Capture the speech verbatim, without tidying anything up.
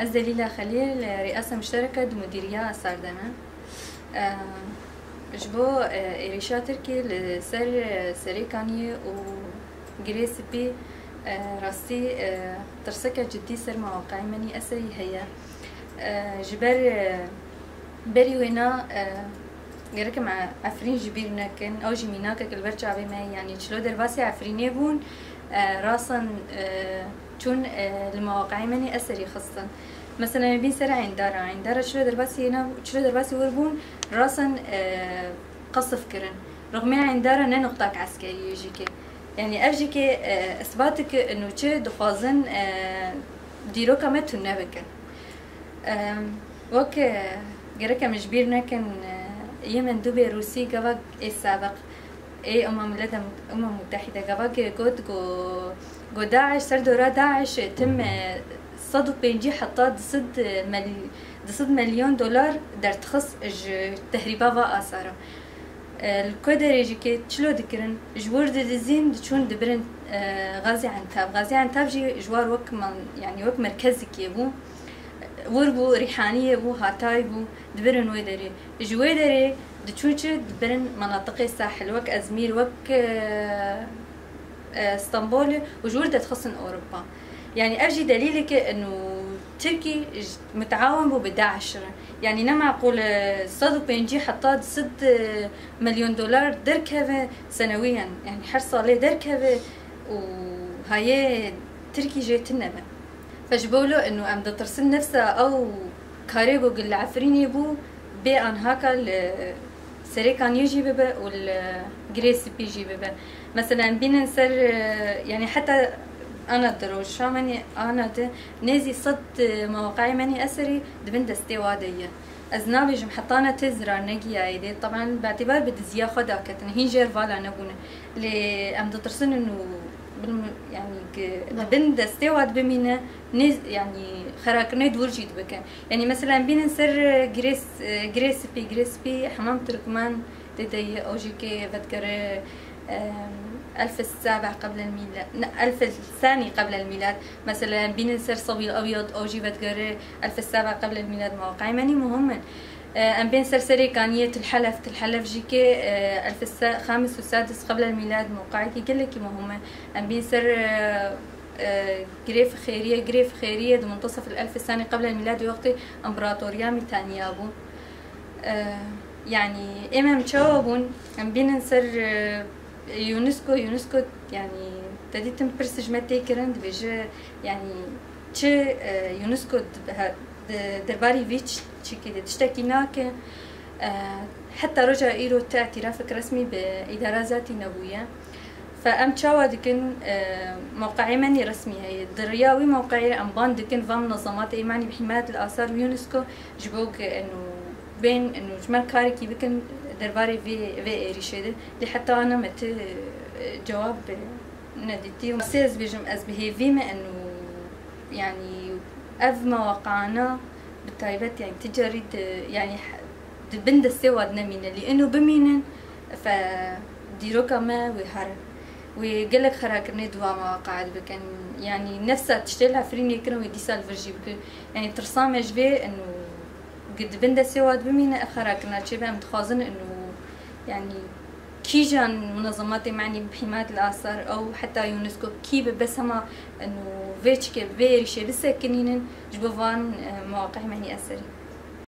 Ez Delîla Xelîl, rîasa muştereke di Mudîriya Asar de me. Ji bo êrîşa Tirkiyê li ser Serêkaniyê û Girê Spî rastî tirseke cidî ser mewaqeyê me nî eserî heye. Ji ber berî wêna gerek em Efrîn ji bîr nekin, ew jî mînakek li ber çavê me ye. Yanî çilo derbasî Efrînê bûn, rasan çûn li mewaqeyê me nî eserî xistin. Mesela em bîn ser Îndara. Îndara çilo derbasî hêna, çilo derbasî wir bûn, rasan qesf kirin. Rixmê Îndara ne nuqtak eskerî ye jî ke. Yanî ev jî ke îsbat dike û çi dixwazin dîroka me tune bikin. Wek gerek em ji bîr nekin, yê min dûbê Rûsî gava ê sebiq, ê Umem Millet, Umem Mutehîde gava ke got ku, ku DAIŞ, ser dora DAIŞ tim sed û pêncî heta du sed mel-, du sed milyon dolar derdixist ji tehrîba va asara. Li ku derê jî ke çilo dikirin, ji wir didizîn, diçûn dibirin Gazi Entab. Gazi Entab jî ji war wek man-, yanî wek merkezikê bû. Wir bû, Rîhaniyê bû, Hatay bû, dibirin wê derê. Ji wê derê diçûn çi? Dibirin menatiqê sahil, wek Ezmîr, wek, e, e, Stenbolê û ji wir dedixistin Ewropa. Yanî ev jî delîlek e û Tirkî j-, mutawin bû bi DAIŞ re. Yanî ne meqûl e sed û pêncî heta du sed milyon dolar derkeve senewiyen. Yanî her salê derkeve û hayê Tirkî jê tune be. Fe ji bo lo inu em ditirsin nefsa ew karê ku li Efrînê bû, bê anhaka li Serêkaniyê jî bibe û li Girê Spî jî bibe. Mesela em bînin ser, e, yanî heta ana di roja me nî ana di nêzî sed, e, mewaqeyê me nî eserî di bin destê wa de ye. Ez nabêjim hetana tê zirar negiyayê dê. Teben bi îtibar bi diziya xwe daketine. Hîn jêr vala nebûne. Lê em ditirsin û bil-, yanî ki di bin destê wa dibimîne, nê, yanî xerakirinê dûr jî dibike. Yanî mesela em bînin ser, e, Girê S-, e, Girê Spî, Girê Spî hemam Tirkmen tê de ye, ew jî kê vedgere, e, elf sebe qebl el mîlad, ne, elf sani qebl el mîlad. Mesela em bînin ser Sebîl Ebyad, ew jî vedgere elf sebe qebl el mîlad, mewaqeyê me nî muhim in. E, em bên ser Serêkaniyê Til Helef. Til Helef jî ke, e, elf se-, xamis û sadis qebl el mîlad mewqeyekî gelekî muhim e. Em bên ser, e, e, Girê Fixêriyê. Girê Fixêriyê di muntasef el elf sani qebl el mîlad wextê împaratoriya Mîtaniya bû. E, yanî êm em çawa bûn? Em bînin ser, e, UNESCO, UNESCO, yanî te dîtin pirs ji me tê kirin, dibêje, yanî çi, e, UNESCO di-, he-, di-, derbarî vî ç-, çikî de tiştekî nake. E, heta roja îro ti îtirafek resmî bi îdara zatî nebûye. Fe em çawa dikin, e, mewqeyê me nî resmî heye. Di riya wî mewqeyê em ban dikin van munezematê ê me nî bi hîmayet li asar û UNESCO ji bo ku eno bên eno ji me karekî bikin derbarê vê, vê êrîşê de. Lê heta ana me ti, e, cewab nedîtî. Sê ez bêjim, ez bi hêvî me eno, yanî ev mewaqana bi taybet, yanî ti carî di, yanî he-, di bin destê wa de nemîne. Lê eno bimînin, fe dîroka me wê herin. Wê gelek xerakirinê di wa mewaqayê de bikin. Yanî nefsa tiştê li Efrînê kirin, wê dîsa li vir jî bikin. Yanî tirsa me ji vê eno, di bin destê wa de bimîne, ev xerakirina çêbe. Em dixwazin eno, yanî kîjan munezematê me nî bi hîmayet li asar ew heta UNESCO kî bi bes hema eno vê çikê, vê êrîşê bisekinînin ji bo van, e, mewaqeyê me nî eserî.